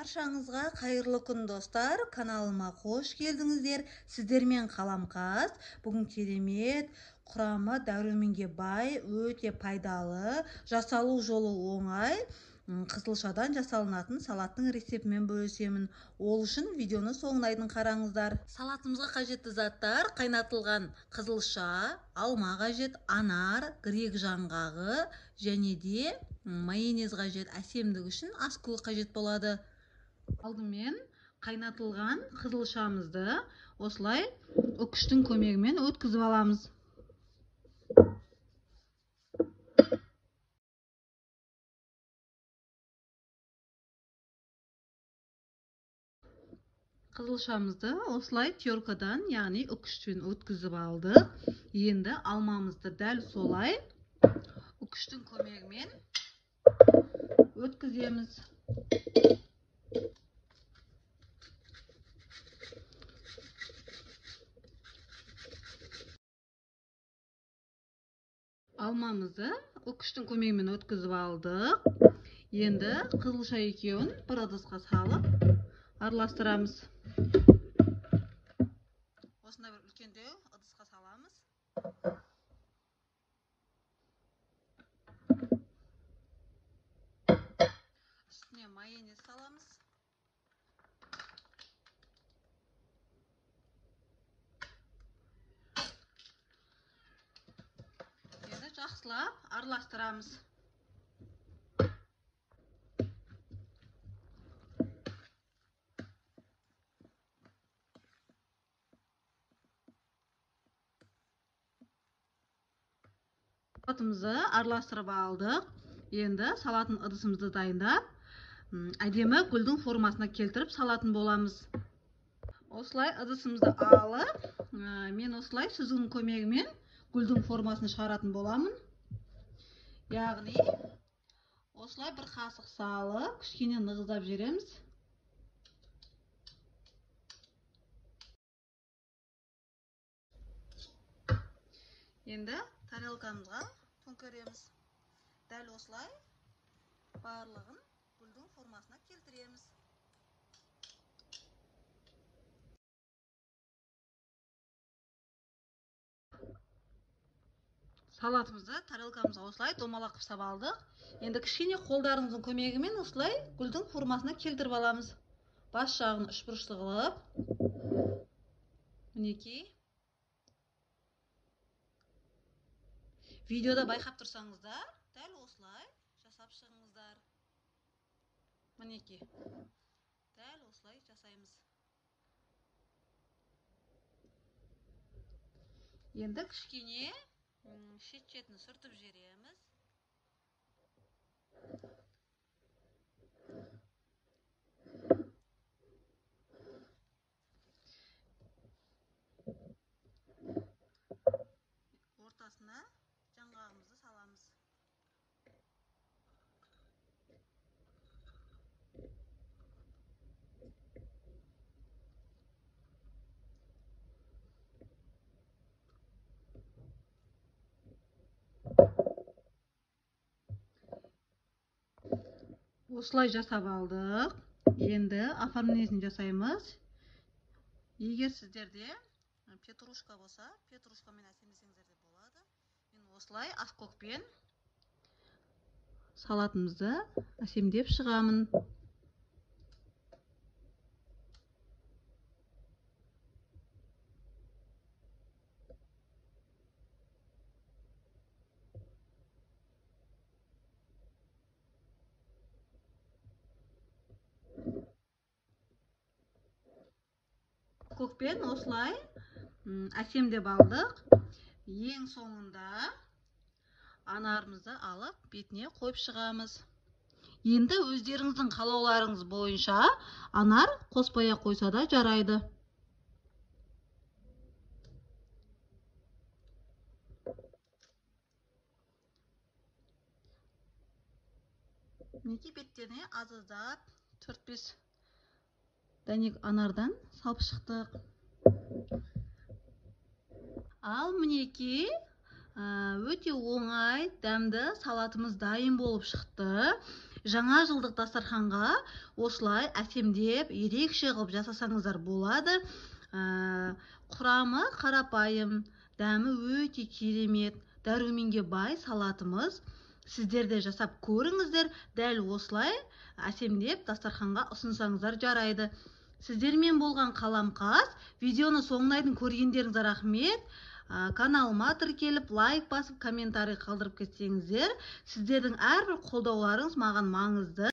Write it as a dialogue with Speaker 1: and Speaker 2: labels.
Speaker 1: Баршаңызға қайырлы күн достар, каналыма қош келдіңіздер. Сіздермен Қаламқас. Бүгін керемет, құрамы дәруменге бай, өте пайдалы, жасалу жолы оңай, қызылшадан жасалынатын салаттың рецептімен бөлісемін. Ол үшін видеоны соңына дейін қараңыздар. Салатымызға қажетті заттар: қайнатылған қызылша, алма қажет, анар, грек жаңғағы және де майонез қажет. Әсемдік үшін аскөк қажет болады. Алдымен қайнатылған қызылшамызды осылай үкіштің көмегімен өткізіп аламыз. Қызылшамызды осылай теркадан, яғни үкіштен өткізіп алдық. Енді алмамызды дәл солай үкіштің көмегімен өткіземіз. Алмамызды үкіштің көмегімен өткізіп алдық. Енді қызылша екеуін бір ыдысқа салып араластырамыз. Осындай бір үлкендеу ыдысқа саламыз. Үстіне майонез саламыз. Енді жақсылап араластырамыз. Салатымызды араластырып алдық. Енді салатын ыдысымызды дайындап, әдемі гүлдің формасына келтіріп салатын боламыз. Осылай ыдысымызды алып, мен осылай сүзгінің көмегімен гүлдің формасын шығаратын боламын. Яғни осылай бір қасық салып, кішкене нығыздап жібереміз. Енді тарелкамызға төңкереміз. Дәл осылай барлығын гүлдің формасына келтіреміз. Салатымызды тарелкамызға осылай домалақ қып сап алдық. Енді кішкене қолдарыңыздың көмегімен осылай гүлдің формасына келтіріп аламыз. Бас жағын үшбұрышты қылып, мінекей. Видеода байқап тұрсаңыздар, дәл осылай жасап шығыңыздар. Мінекей. Дәл осылай жасаймыз. Енді кішкене шет-шетін сүртіп жібереміз. Ортасына жаңғағымызды саламыз. Осылай жасап алдық. Енді оформлениесін жасаймыз. Егер сіздерде петрушка болса, петрушкамен әсемдесеңіздер де болады. Мен осылай аскөкпен салатымызды әсемдеп шығамын. Көкпен осылай әсемдеп алдық. Ең соңында анарымызды алып бетіне қойып шығамыз. Енді өздеріңіздің қалауларыңыз бойынша анар қоспай-ақ қойса да жарайды. Мінекей беттеріне аз-аздап 4-5 дәнек анардан салып шықтық. Ал мінекей, өте оңай, дәмді салатымыз дайын болып шықты. Жаңа жылдық дастарханға осылай әсемдеп, ерекше қылып жасасаңыздар болады. Құрамы қарапайым, дәмі өте керемет, дәруменге бай салатымыз. Сіздер де жасап көріңіздер, дәл осылай әсемдеп дастарханға ұсынсаңыздар жарайды. Сіздермен болған Қаламқас. Видеоны соңына дейін көргендеріңізге рахмет. Каналыма тіркеліп, лайк басып, комментарий қалдырып кетсеңіздер, сіздердің әрбір қолдауларыңыз маған маңызды.